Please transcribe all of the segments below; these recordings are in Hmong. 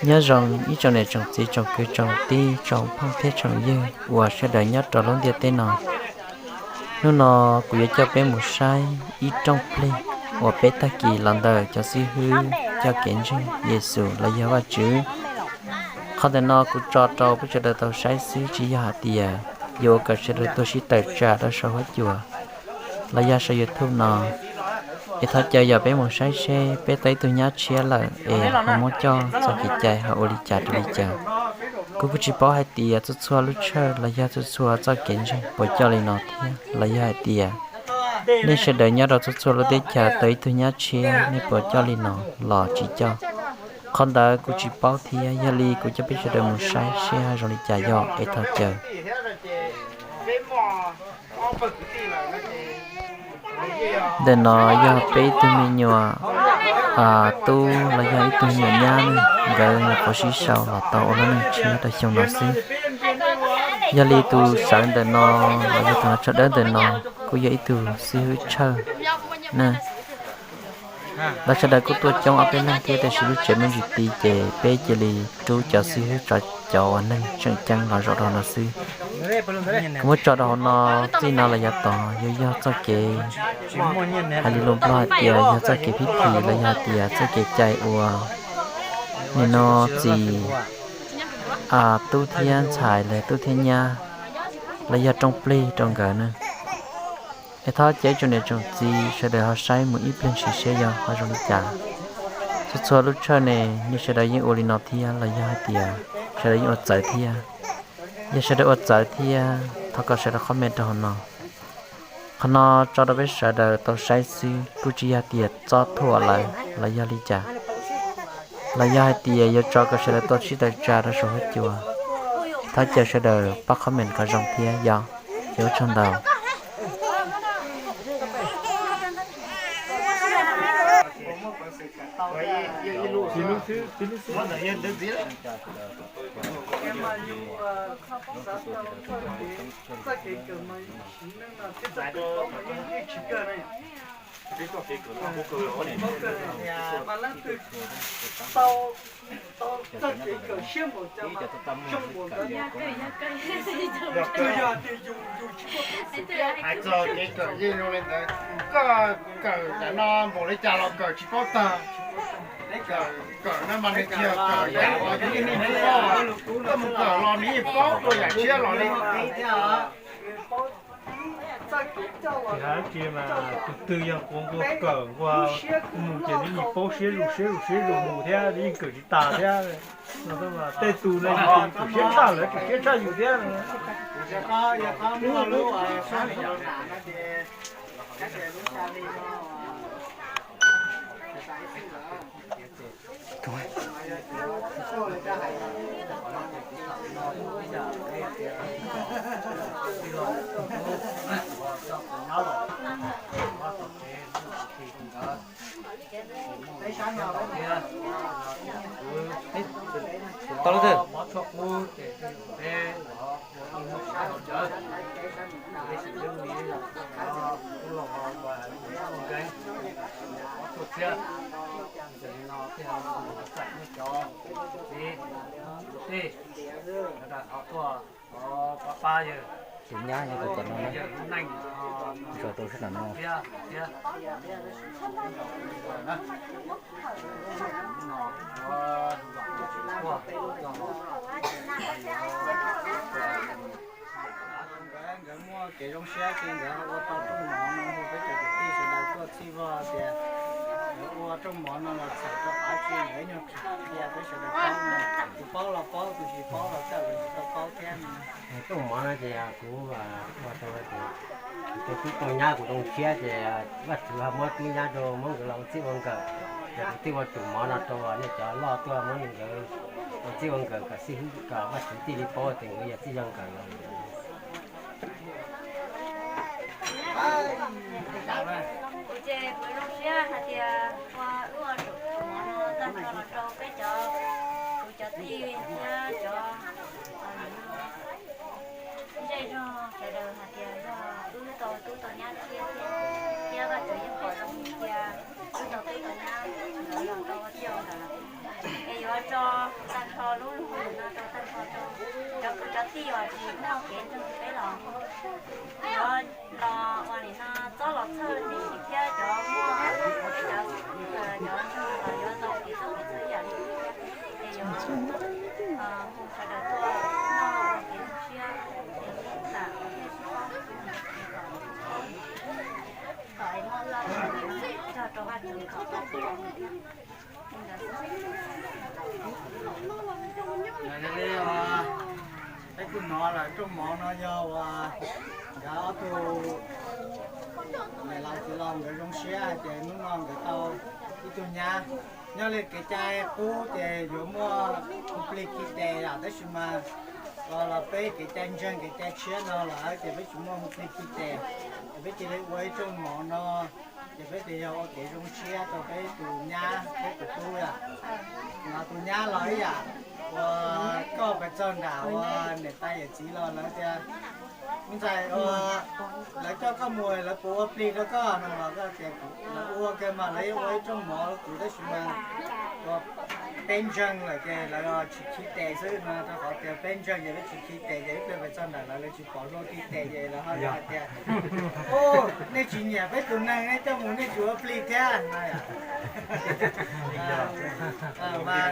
Nyob zoo ib tsoom niam tsoom txiv tsoom kwv tsoom tij tsoom phooj thiab tsoom ywg uas sawv daws nyob rau lub ntiaj teb no. Hnub no kuv yuav coj peb mus saib ib rooj plig uas peb tag kis los ntawm cov xib hwb coj kev ntseeg Yexus los yog Vajtswv. Qhov ntawm no kuv tso rau peb sawv daws tau saib xwb, tsis yog hais tias yuav ua kom sawv daws tuaj sib tawm tsam rau saum huab cua los yog saum YouTube no. Es thov caw yog peb mus saib seb peb tau ib tug nyab tshiab lawm es ho muab coj txoj kev cai ho ua li cas rau li cas. Kuv kuj tsis paub hais tias txhua txhua lub tshawj los yog txhua txhua txoj kev ntseeg puas coj li no thiab los yog hais tias nej sawv daws nyob rau txhua txhua lub teb chaws tau ib tug nyab tshiab nej puas coj li no los tsis coj. Qhov ntawd kuv tsis paub thiab, yog li kuv coj peb sawv daws mus saib seb ho zoo li cas yog es thov caw. Ntawm no yog peb ib tug me nyuam tub los yog ib tug me nyuam nyab ne, nkawd nyuam qhuav sib sau los tau ua lub neej tshiab rau xyoo no xwb. Yog li tus sawv ntawm no los yog tus tsho dawb ntawm no kuj yog ib tug xib hwb tshawj na. Lawv sawv daws kuj tuaj coob ob peb leeg thiab, tab sis lub tsev me ntsis ti ces peb cia li rub cov xib hwb tso cov uas neeg tseem ceeb los zaum rau no xwb. Kuv muab tso rau hauv no, txij no los yav tod yuav yog txoj kev hais lus Nplog hais tias yog txoj kev phib phim los yog hais tias txoj kev cai ua nim no txis tub thiab ntxhais los tub thiab nyab los yog rooj plig rau nkawd na. Es thov caw ib tsoom niam tsoom txiv sawv daws ho saib mus ib pliag ntshis seb yog ho zoo li cas. Txhua txhua lub tshawj ne, nej sawv daws yeej ua li no thiab los yog hais tias sawv daws yeej ua txawv thiab? Yog sawv daws ua txawv thiab thov kom sawv daws comment rau hauv no. Qhov no tso rau peb sawv daws tau saib xwb, kuj tsis yog tias txob thuam lawv los yog li cas, los yog hais tias yuav tso kom sawv daws tuaj sib tawm tsam rau saum huab cua. Thov caw sawv daws pab comment kom zoo thiab yog. Ces ua tsaug ntau. Txoj kev kawm siab npaum cas mas zoo npaum ntawd. Hais txog kev kawm yeej zoo li ntawd. Koj kawm yam no npaum li cas los kawm tsis paub tag. Kawm, kawm no mas nws tsis yog kawm yam uas yus yeej paub, koj mus kawm los nws yeej paub dua yam tshiab los li. Tsis hais dab tsi mas tus twg yog quav nqua kawm nqua mus ces nws yeej paub siab zus siab zus siab zus mus thiab, nws yeej kawm tsis tas thiab. Tej tus no yus tus siab tshaj lawv tus siab tshaj yus thiab. Tau lub twg? Tus nyab yog tus tom no na, tso rau sab nram no. Nkawd muaj kev zoo siab ces nkawd ua tau rooj mov no hu peb cov kwv tij sawv daws tuaj txhij vog tias nkawd ua rooj mov no los txhawm rau qhov tsi nkawd nyuag qhia peb sawv daws paub no. Tus paub los paub, tus tsis paub los txawj tsis tau paub thiab. Rooj mov no ces kuv ua rau tias kuv tus tub tau nyab kuv zoo siab ces Vajtswv ho muab tub nyab rau muab nkawd los ua txij ua nkawm. Ces kuv thiaj ua tus mov no rau nej cov loj tuaj muab nkawd ua txij ua nkawm kom xib hwb kom Vajtswv thiaj li paub tias nkawd yog txij yog nkawm. Kuv ces kuv zoo siab hais tias ua wb ua tus mov no tag nrho los rau peb cov, kuv cov tij thiab cov zej zog sawv daws hais tias yog wb tau tub tau nyab thiab, thiab Vajtswv yeej pom zoo tias wb tau tub tau nyab los rau ua txij ua nkawm. Es yuav Tso tag nrho lub lub no rau tag nrho rau cov kwv cov tij uas tsis muaj kev ntseeg peb los, los ua li no txob los txhawj ntxiv thiab cov muaj peb cov cov ntseeg los yuav tau kev txob kev txhawj ib yam li thiab, ces yuav hu sawv daws tuaj noj ua kev zoo siab es tam thiaj sib paub, kom es muaj loj cog rau Vajtswv kom tau txhua tus thiab. Yog li peb kuj hnov lawm rooj mov no yog uas nkawd ob tug niam laus txiv laus nkawd zoo siab hais tias hnub no nkawd tau ib tug nyab. Nyob li kev cai qub ces yuav muaj hu plig khi tes yom, tab sis mas los los peb kev cai ntseeg kev cai tshiab no lawm ces peb tsis muaj hu plig khi tes, ces peb cia li ua ib rooj mov no, ces peb tias yog ua kev zoo siab rau peb tus nyab peb tus tub yom. Los tus nyab los ib yam uas koj pes txog nram uas niam tais yawm txiv los lawv tias, me ntxhais, lawv coj koj mus lawv puas ua plig rau koj no los koj tias lawv ua kiag mas lawv yeej ua ib rooj mov rau kuv tab sis mas uas peb ntseeg lawm ces lawv tsis khi tes xwb no, rau qhov tias peb ntseeg ces peb tsis khi tes ces ib pliag pes txog nram lawv lawv tsis pom hlua khi tes ces lawv ho hais tias, u, nej tsis nyiam peb tus neeg nej coj mus nej tsis ua plig thiab no. Mas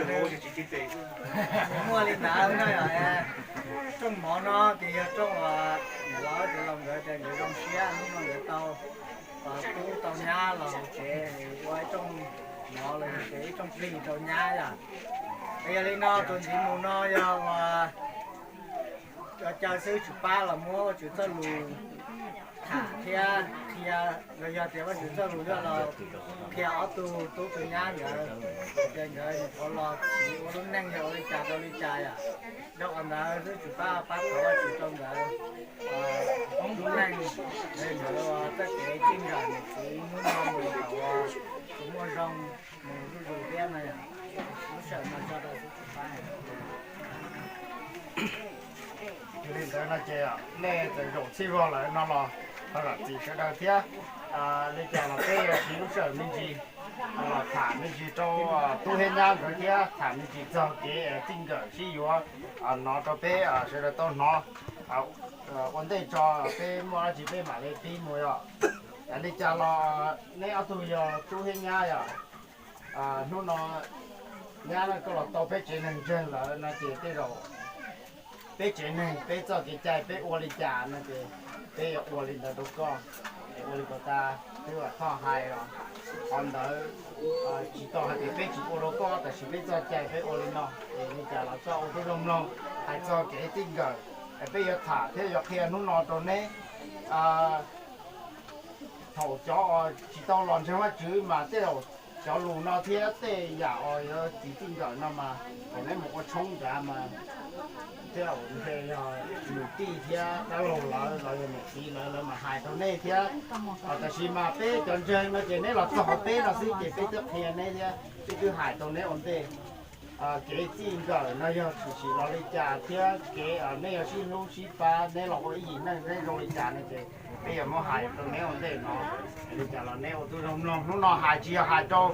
muaj li ntawd no, rooj mov no ces yog rooj uas niam laus txiv laus nkawd tias nkawd zoo siab hnub no nkawd tau tub tau nyab los hauv tsev, ua ib rooj mov los yog tias ib rooj plig rau nyab yom. Yog li no txuas ntxiv mus no yog uas caw xwb tsis pab los muab Vajtswv txoj lus tham thiab qhia, los yog tias Vajtswv txoj lus yog los qhia ob tug tub tus nyab nkawd, tias nkawd nyuam qhuav los txhiv ua lub neej yog ua li cas rau li cas yom. Rau qhov ntawd xwb tsis pab pab thov Vajtswv rau nkawd lub neej, nkawd txoj kev txij nkawm niam txiv hnub no mus kom ua tsis muaj zoo mus zuj zus thiab no yom. Lub sij hawm no tso rau xwb tsis pab. Yog li ntawd no ces nej txawm zaum txhij vog lawm no los thov zam txim sawv daws thiab. Li cas los peb yuav siv lub sij hawm me ntsis los tham me ntsis rau tub thiab nyab nkawd thiab tham me ntsis txog kev txij nkawm sib yuav no rau peb sawv daws tau hnov ua ntej tso, peb muaj dab tsi peb mam li pib mus yom. Li cas los neb ob tug yog tub thiab nyab yom. Hnub no nyab no koj los tau peb tsev neeg ntseeg lawm no ces tej zaum peb tsev neeg peb txoj kev cai peb ua li cas no ces peb yuav ua li ntawd rau koj. Es ua li kom tas twb thoj hais los qhov ntawd tsis tau hais tias peb tsis ua rau koj, tab sis peb txoj cai peb ua li no. Es li cas los koj ua tib zoo mloog hais txog kev txij nkawm, peb yuav tham thiab yuav qhia hnub no rau neb. Thaum cov tsis tau los ntseeg Vajtswv mas tej zaum cov lus no thiab tej yam uas yuav txij nkawm no mas thaum neb mus ua tshoob nrad mas tej zaum ntshe yog nus tij thiab dab laug lawv los yog niam txiv lawv lawv mas hais rau nej thiab. Tab sis mas peb cov ntseeg no ces neb los txog peb no xwb ces peb twb qhia neb thiab peb twb hais rau neb ua ntej. Kev txij nkawm no yog tshwm sim los li cas thiab kev nej yuav sib hlub sib pab neb los ua ib yim neej neb zoo li cas no ces peb yuav muab hais rau neb ua ntej no. Li cas los neb ua tib zoo mloog, hnub no hais tsis yog hais rau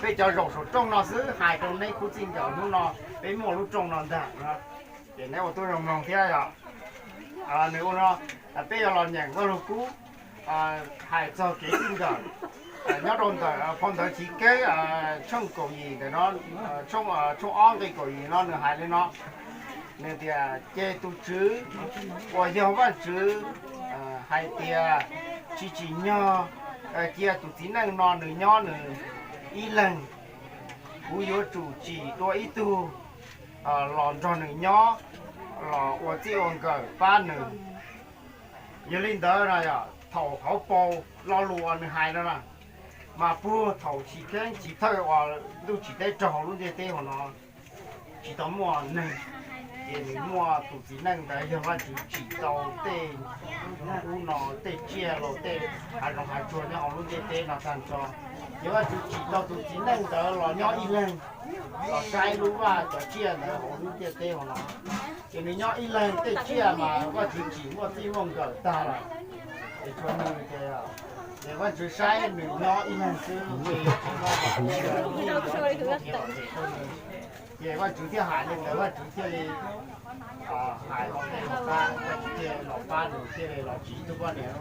peb cov zaum saum rooj no xwb, hais rau neb khub txij nkawm hnub no peb muaj lub rooj no ntag no. Ces neb ua tib zoo mloog thiab yom. Nws ua no peb yuav los nyeem Vaj Lug Kub hais txog kev txij nkawm nyob rau ntawm phau ntawv Chiv Keeb tshooj kaum yim ntawm no, tshooj ob nqe kaum yim no nws hais li no. Nws tias, ces tus Tswv uas yog Vajtswv hais tias, tsis tsim nyog cia tus txiv neej no nws nyob nws ib leeg. Kuv yuav tsum tsim dua ib tug los nrog nws nyob, los ua txij ua nkawm pab nws. Yog li ntawd no yog thaum hauv paus lo lus uas nws hais no na, mas puag thaum Chiv Keeb chiv thawj uas ntuj tsim teb raug hauv lub ntiaj teb hauv no tsis tau muaj neeg, ces nws muaj tus txiv neej ntawd yog Vajtswv tsim tau tej hnub no tej tsiaj los tej hav zoov hav tsuag nyob hauv lub ntiaj teb no tag nrho. Ces Vajtswv tsim tau tus txiv neej ntawd los nyob ib leeg, los saib lub vaj cov tsiaj ntawd hauv lub ntiaj teb hauv no. Ces nws nyob ib leeg, tej tsiaj mas Vajtswv tsim muaj txij muaj nkawm tag lawm, es tshuav nws ces, ces Vajtswv saib nws nyob ib leeg xwb ces tsis muaj, tsis muaj kev lom zem rau nws. Ces Vajtswv thiaj hais li ntawd, Vajtswv thiaj li hais los qe los pab, Vajtswv thiaj los pab nws thiaj li los tsim ib tug poj niam.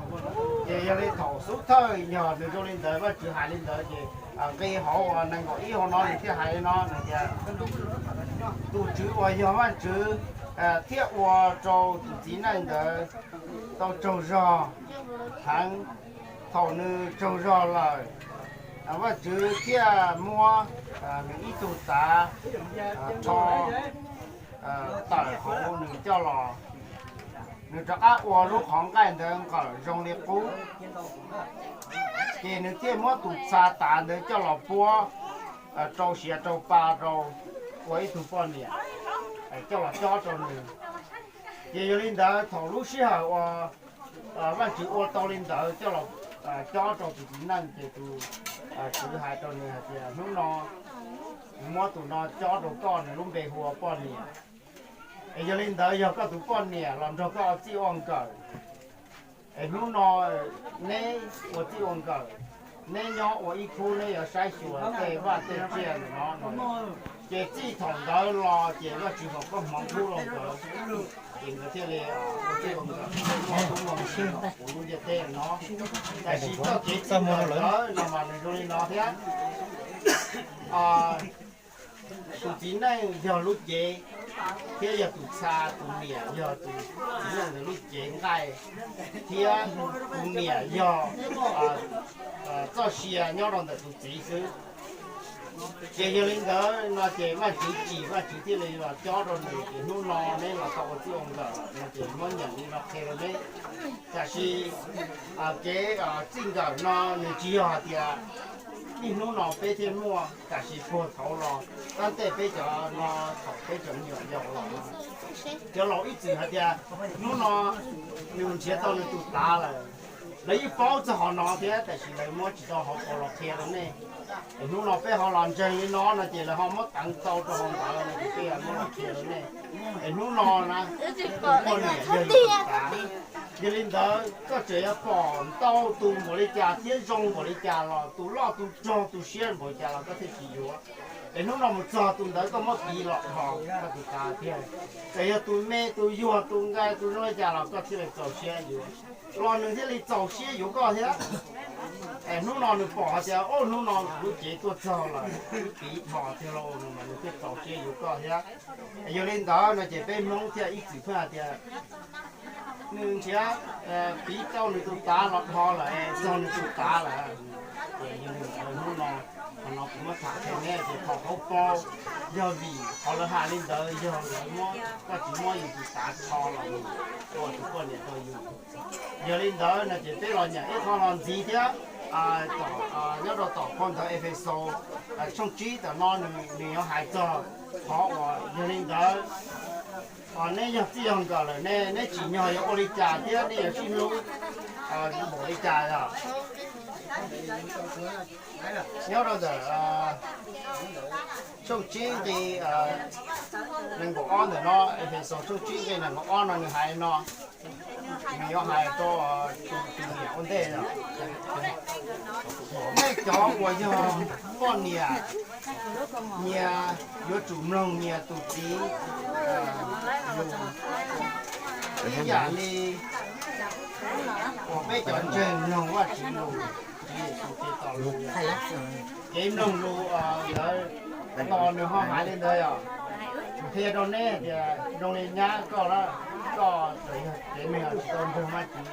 Ces yog li thaum xub thawj yog nws zoo li ntawd, Vajtswv hais li ntawd ces nqi hauv uas nees nkaum ib hauv no nws thiaj hais li no, nws tias, tus Tswv uas yog Vajtswv thiaj ua rau tus txiv neej ntawd tau tsaug zog heev. Thaum nws tsaug zog lawm, Vajtswv thiaj muab nws ib tug tav rho tawm hauv nws coj los. Nws rov qab ua lub qhov nqaij ntawd nqawm zoo li qub, ces nws thiaj muab tus txha tav ntawd coj los puab rau siav rau pa rau, ua ib tug poj niam coj los cob rau nws. Ces yog li ntawd thaum lub sij hawm uas Vajtswv ua tau li ntawd coj los cob rau tus txiv neej ces tus Tswv hais rau nws hais tias, hnub no kuv muab tus no cob rau koj, nws lub npe hu ua poj niam. Es yog li ntawd yog koj tus poj niam los nrog koj ua txij ua nkawm. Es hnub no neb ua txij ua nkawm, neb nyob ua ib khub, neb yuav saib xyuas tej vaj tej tsiaj ntawm no no. Ces txij thaum ntawd los ces Vajtswv foom koob hmoov rau nkawd, ces nkawd thiaj li ua txij ua nkawm, muaj tub muaj kiv los puv lub ntiaj teb no. Tab sis txoj kev txij nkawm ntawd no mas nws zoo li no thiab. Tus txiv neej yog lub cev, thiab yog tus txha, tus niam yog tus txiv neej ntawd lub cev nqaij, thiab tus niam yog txoj sia nyob rau ntawm tus txiv xwb. Ces yog li ntawd no ces Vajtswv tsim, Vajtswv thiaj li los cob rau nws, ces hnub no neb los tau ua txij ua nkawm no ces muab nyiam li no qhia rau neb. Tab sis kev txij nkawm no nws tsis yog hais tias niaj hnub no peb thiaj muaj, tab sis puag thaud los, tab tej peb cov no, thaum peb cov me nyuam yaus los, cov laus ib txwm hais tias hnub no nws nrhiav tau nws tus tav lawm. Lawv yeej paub txog qhov no thiab, tab sis lawv muab tsis tau hauv paus los qhia rau nej. Es hnub no peb ho los ntseeg li no no ces lawv ho muab teev tau rau hauv ntawd no ces peb muab los qhia rau nej. Es hnub no na, tus poj niam yog yus tus tav. Yog li ntawd koj tseem yuav pom ntau tus npaum li cas thiab zoo npaum li cas los, tus loj tus rog tus siab npaum li cas los koj thiaj tsis yuav. Es hnub no mus txog tus ntawd koj muab piv los dhos koj tus tav tiag. Txawm yog tus me tus yuag tus nqaij tus zoo li cas los koj thiaj li txaus siab yuav, los nws thiaj li txaus siab yuav koj thiab. Es hnub no nws pom hais tias, o, hnub no lub cev tuaj txog lawm, wb piv dhos tiag lauj no mas nws thiaj txaus siab yuav koj thiab. Yog li ntawd no ces peb Hmoob thiaj ib txwm pheej hais tias, nws nrhiav, piv tau nws tus tav los dhos lawm, txog nws tus tav lawm. Ces yog li ntawd hnub no, qhov no kuv muab tham qhia neb tias thaum hauv paus, yog vim qhov lawv hais li ntawd yog lawv muab, koj tsis muab yus tus tav rho los mus ua tus poj niam rau yus. Yog li ntawd no ces peb los nyeem ib qho no ntxiv thiab. Nyob rau tom phau ntawv Efexus tshooj tsib tom no nws yuav hais txog qhov uas yog li ntawd, neb yog txij yog nkawm lawm ne, neb tsim nyog yuav ua li cas thiab neb yuav sib hlub npaum li cas os? Nyob rau ntawm tshooj tsib nqi nees nkaum ob ntawm no, Efexus tshooj tsib nqi nees nkaum ob no nws hais no, nws yuav hais rau tus niam ua ntej no. Nej cov uas yog poj niam, nyias yuav tsum mloog nyias tus txiv lus ib yam li uas peb cov ntseeg mloog Vajtswv lus, Tswv Yexus Khetos lus. Kev mloog lus ntawd, tos nws ho hais li ntawd yom. Kuv qhia rau neb tias zoo li nyab koj na, koj txawm yog kev neeg tsis tau ntseeg Vajtswv,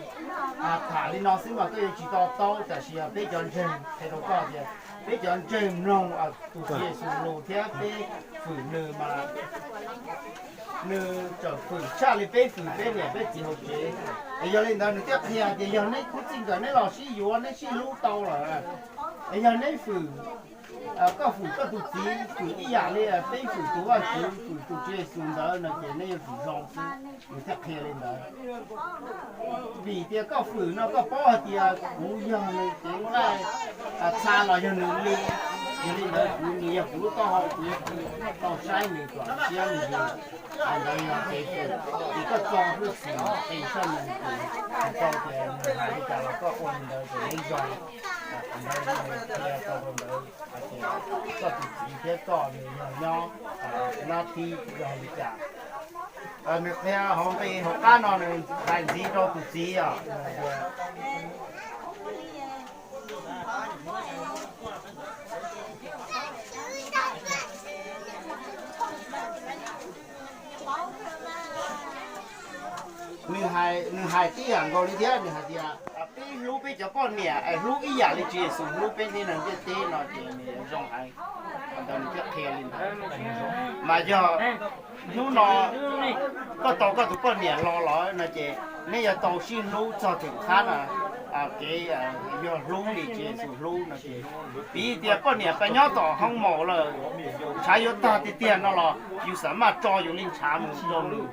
tham li no xwb mas koj yuav tsis to taub, tab sis peb cov ntseeg qhia rau koj tias peb cov ntseeg mloog tus Tswv Yexus lus thiab peb fwm nws mas nws tseem fwm tshaj li peb fwm peb niam peb txiv hauv tsev. Es yog li ntawd nws thiaj qhia tias yog neb khub txij nkawm neb los sib yuav neb sib hlub tau lawm, es yog neb fwm, koj fwm koj tus txiv fwm ib yam li peb fwm tus Vajtswv fwm tus Tswv Yexus ntawd no ces neb yuav tsum zoo xwb. Nws thiaj qhia li ntawd. Vim tias koj fwm no koj paub hais tias kuv yog nws cev nqaij txha los yog nws li, yog li ntawd kuv, nws yog kuv lub taub hau, kuv yuav tsum tau saib nws kom siab nws yws. Ntawd yog kev fwm, ces koj txo hwj chim qis txoj moo tus, tsis tau tias nws hais li cas los koj ua li ntawd ces yeej zoo. Qhia tau rau ntawd hais tias koj tus txiv thiab koj nws yog nyob nab thib yog li cas. Nws qhia hauv nqi hauv qab no nws hais ntxiv rau tus txiv os. Nws hais tib yam nkaus li thiab, nws hais tias peb hlub peb cov poj niam es hlub ib yam li Tswv Yexus hlub peb neeg ntiaj teb no ces nws zoo heev. Ntawd nws thiaj qhia li ntawd. Mas yog hnub no koj tau koj tus poj niam los los no ces neb yuav tau sib hlub txog thaum qhab no. Kev yog hlub li Tswv Yexus hlub no ces, piv tias poj niam pes nyob tom hoob maum lawm, tshav yuav tag tiag tiag no los yus xav maj tso yus li ntshav mus rau nws,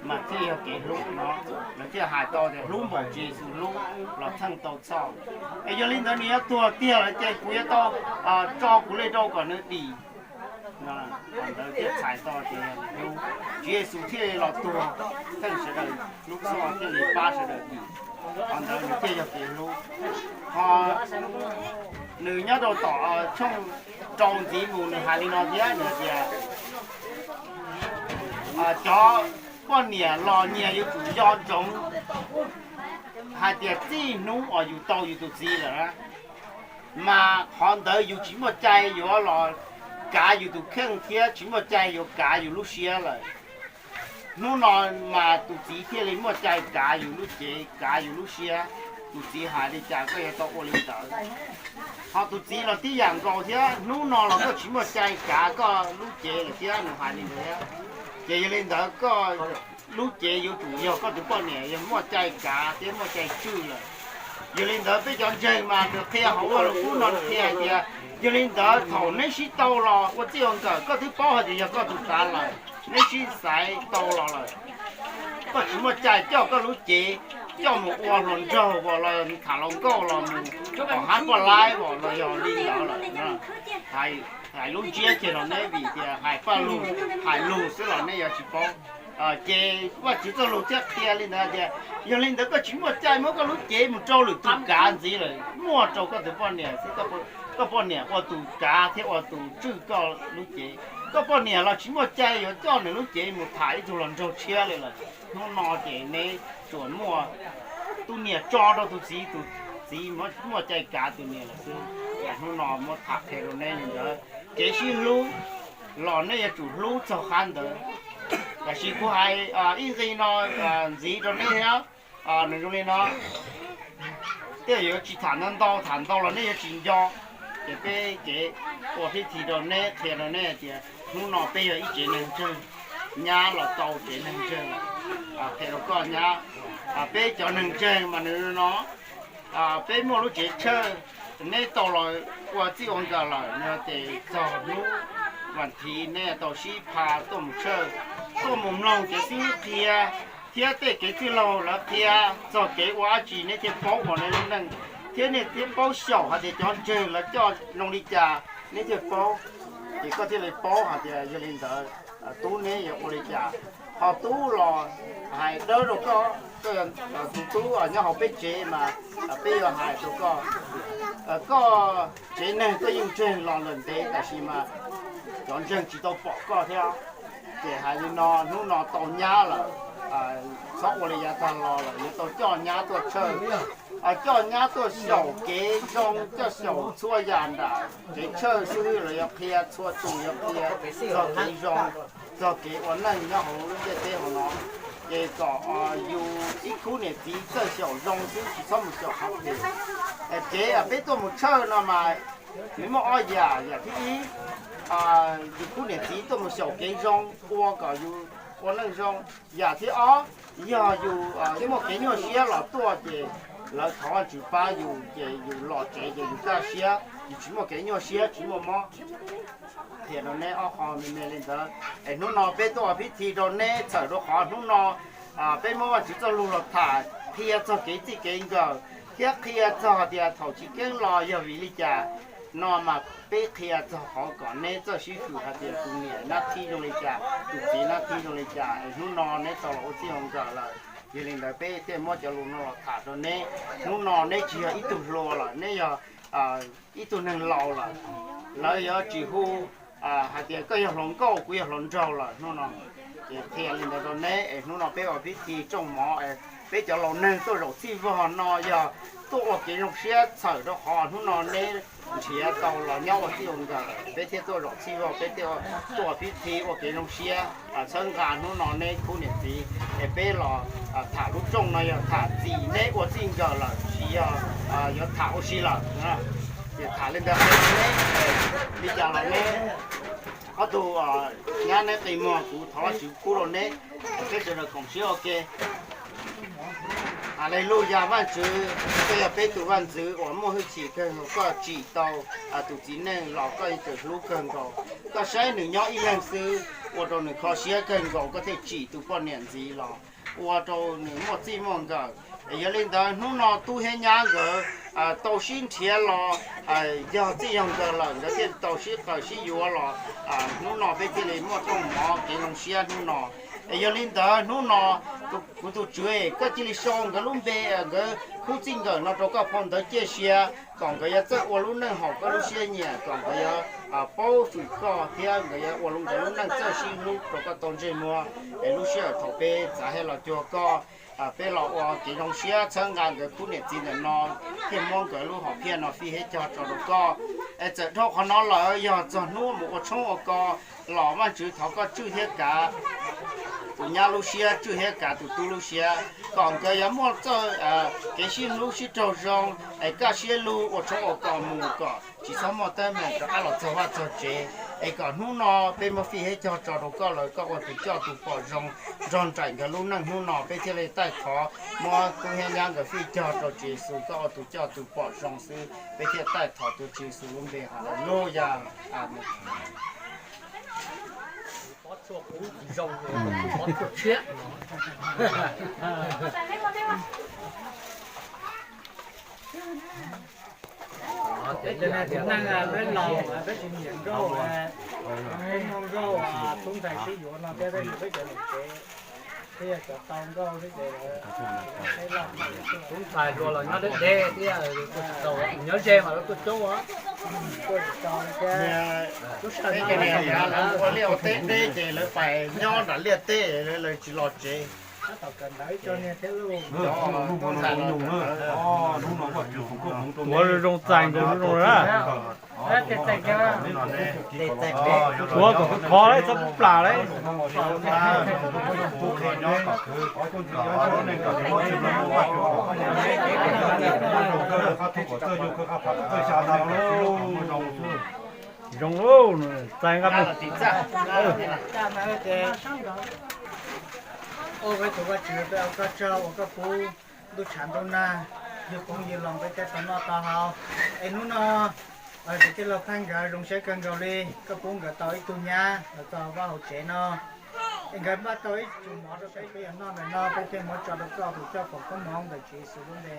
mas thiaj yog kev hlub no. Lawv thiaj hais tau tias hlub npaum Tswv Yexus hlub los txheej tau txhoj. Es yog li ntawd nws yuav tuag tiag lawm ces kuv yuav tau tso kuv li rau kom nws dim. Ntawd thiaj txhais tau tias Tswv Yexus thiaj li los tuag theej sawv daws lub txhoj thiaj li pab sawv daws dim. Qhov ntawd nws thiaj yog kev hlub. Ho nws nyob rau tom tshooj rau ntxiv mus nws hais li no thiab, nws tias cov poj niam los nyias yuav tsum nco ntsoov hais tias txij hnub uas yus tau yus tus txiv lawm na, mas qhov ntawd yus tsis muaj cai yuav los kav yus tus kheej thiab tsis muaj cai yuav kav yus lub siab lawm. Hnub no mas tus txiv thiaj li muaj cai kav yus lub cev kav yus lub siab. Tus txiv hais li cas koj yuav tau ua li ntawd. Ho tus txiv los tib yam nkaus thiab, hnub no los koj tsis muaj cai kav koj lub cev lawm thiab, nws hais li ntawd thiab. Ces yog li ntawd koj lub cev yuav tsum yog koj tus poj niam yog muaj cai kav thiab muaj cai tswj lawm. Yog li ntawd peb cov ntseeg mas nws qhia hauv vaj lug kub no nws qhia hais tias, yog li ntawd thaum neb sib tau los ua txij ua nkawm koj twb paub hais tias yog koj tus tav lawm, neb sib xaiv tau los lawm, koj tsis muaj cai coj koj lub cev coj mus ua hluas nraug los tham hluas nkauj los mus tom hab poj laib los yog li ntawd lawm. Hais lub ntsiab kiag los neb vim tias hais paj lug, hais lug xwb los neb yuav tsis paub. Ces Vajtswv txoj lus thiaj qhia li ntawd tias, yog li ntawd koj tsis muaj cai muab koj lub cev mus rau lwm tus kav ntxiv lawm, muaj rau koj tus poj niam xwb, koj poj niam ua tus kav thiab ua tus tswj koj lub cev. Koj poj niam los tsis muaj cai yuav coj nws lub cev mus tham ib tug hluas nraug tshiab li lawm. Hnub no ces neb tsuas muaj tus niam tso rau tus txiv, tus txiv muaj cai kav tus niam lawm xwb. Hnub no muab tham qhia rau neb li ntawd, kev sib hlub los neb yuav tsum hlub txog qhab ntawd. Tab sis kuv hais ib nqi no ntxiv rau neb thiab, nws zoo li no. Tej yuav tsis tham ntau ntau, tham ntau los neb yuav tsis nco. Ces peb kev ua pib thi rau neb, qhia rau neb hais tias hnub no peb yog ib tsev neeg ntseeg, nyab los tau tsev neeg ntseeg lawm. Qhia rau koj nyab, peb cov neeg ntseeg mas nws no, peb muaj lub tsev church, neb tau los ua txij ua nkawm lawm no ces txog hnub vas thiv neb tau sib pha tuaj mus church, tuaj mus mloog kev xib hwb qhia thiab tej kev txwj laug lawv qhia txog kev ua dab tsi neb thiaj paub ua neb lub neej, thiab neb thiaj paub xyaum hais tias cov ntseeg lawv coj zoo li cas neb thiaj paub. Ces koj thiaj li paub hais tias yog li ntawd tub neb yuav ua li cas. Ho tub los hais dawb rau koj, tus tub nyob hauv peb tsev mas peb yuav hais rau koj, koj tsev neeg koj yeej ntseeg los lawm ntev tab sis mas cov ntseeg tsis tau pom koj thiab. Ces hais li no, hnub no tau nyab lawm, txhob ua li yav tag los lawm, yuav tau coj nyab tuaj church, coj nyab tuaj xyaum kev zoo, coj xyaum txhua yam nram tsev church xib hwb los yuav qhia, txhua tus yuav qhia txog kev zoo, txog kev ua neej nyob hauv lub ntiaj teb hauv no. Ces kom yus ib khub niam txiv txawj xyaum zoo xwb tsis txhob mus xyaum qhov phem. Kev peb tuaj mus church no mas nws muaj ob yam, yam thib ib, yus khub niam txiv tuaj mus xyaum kev zoo ua kom yus ua neej zoo. Yam thib ob, yog yus muaj kev nyuaj siab los tuaj ces lawv thov Vajtswv pab yus ces yus los tsev ces yus kaj siab, yus tsis muaj kev nyuaj siab tsis muaj mob. Qhia rau neb ob qho me me li ntawd es hnub no peb tuaj ua pib thi rau neb txhawm rau qhov hnub no peb muab Vajtswv txoj lus los tham qhia txog kev txij kev nkawm thiab qhia txog hais tias thaum chiv keeb los yog vim li cas no mas peb qhia txog qhov kom neb txawj sib hwm hais tias tus niam nab thib zoo li cas, tus txiv nab thib zoo li cas es hnub no neb tau los ua txij ua nkawm lawm. Yog li ntawd peb thiaj muab cov lus no los tham rau neb. Hnub no neb tsis yog ib tug hluas lawm, neb yog ib tug neeg laus lawm, lawv yuav tsis hu hais tias koj yog hluas nkauj, kuv yog hluas nraug lawm hnub no. Ces qhia li ntawd rau neb es hnub no peb ua pib thi rooj mov es peb cov laus neeg tuaj zaum txhij vog no yog tuaj ua kev zoo siab txhawm rau qhov hnub no neb nrhiav tau los nyob ua txij ua nkawm lawm, peb thiaj tuaj zaum txhij vog, peb thiaj tuaj ua pib thi ua kev zoo siab txhawb nqa hnub no neb khub niam txiv es peb los tham lub rooj no yog tham txim neb ua txij nkawm lawm tsis yog yuav tham ua si lawm. Ces tham li ntawd, li cas los neb ob tug nyab neb qi muag kuv thov Vajtswv pub rau neb, peb sawv daws koom siab ua ke. Haleluyas, Vajtswv, koj yog peb tus vaj ntxwv uas muaj hwj chim kawg nkaus, koj tsim tau tus txiv neej los koj yeej tseem hlub kawg nkaus. Koj saib nws nyob ib leeg xwb, ua rau nws kho siab kawg nkaus, koj thiaj tsim tus poj niam ntxiv los ua rau nws muaj txij muaj nkawm. Es yog li ntawd hnub no tub thiab nyab nkawd tau sib nrhiav los yog txij yog nkawm lawm, nkawd thiaj tau sib qawm sib yuav los hnub no peb thiaj li muaj rooj mov kev zoo siab hnub no. Es yog li ntawd hnub no kuv tus Tswv, koj cia li sau nkawd lub npe, nkawd khub txij nkawm no rau koj phau ntawv ciaj sia, kom nkawd yuav txawj ua lub neej haum koj lub siab nyiam, kom nkawd yuav paub fwm koj thiab nkawd yuav ua nkawd lub neej txawj sib hlub rau koj tau ntsej muag. Es lub sij hawm thaum peb txav thiab los cuag koj, peb los ua kev zoo siab txhawb nqa nkawd khub niam txiv ntawm no, thiaj muab nkawd lub hom phiaj no fij thiab cog tso rau koj. Es txawm dhau qhov no lawm yog txog hnub mus ua tshoob ua kos los Vajtswv thov koj tswj thiab kav tus nyab lub siab, tswj thiab kav tus tub lub siab, kom nkawd yuav muaj txoj kev sib hlub sib raug zoo, es kaj siab lug ua tshoob ua kos mus kom tsis txhob muaj teeb meem rov qab los txog vaj txog tsev. Es kom hnub no peb muab fij thiab cog tso rau koj lawm, koj ua tus coj tus pom zoo nrog nraim nkawd lub neej hnub no, peb thiaj li taij thov muab tub thiab nyab nkawd fij cog rau Tswv Yexus, koj ua tus coj tus pom zoo xwb, peb thiaj taij thov tuav Tswv Yexus lub npe, Haleluyas, Amees. Peb cov neeg tus neeg peb laus peb tsis nyiam nkauj, peb muaj nkauj tub ntxhais sib yuav no thiab, peb cov niam tsev thiab yog cov tau nkauj thiab ces tub ntxhais luag los nyob deb deb thiab, nyob ze mas lawv tuaj coob, tuaj tsis tau thiab. Lub sij hawm no ua liaj ua teb deb ces lawv pais nyob nram liaj teb, lawv tsis los tsev. Tuav zoo txais nkawd zoo na. Tuav kom khov lawm txhob pub plam lawm. Zoo lauj, txais nqa. Ua peb tus Vajtswv, peb ua koj tsaug uas koj pub ntuj tshav ntuj nag, yug qoob yug loo peb thiaj tau noj tau haus. Es hnub no kuv tij laug Phaj nkawd zoo siab kawg nkaus li, koj pub nkawd tau ib tug nyab los txog vaj hauv tsev no. Es nkawd npaj tau ib tug mov rau peb, peb yuav noj ntawm no, peb thiaj muab tso rau koj tus coj foom koob hmoov ntawm Tswv Yexus lub npe.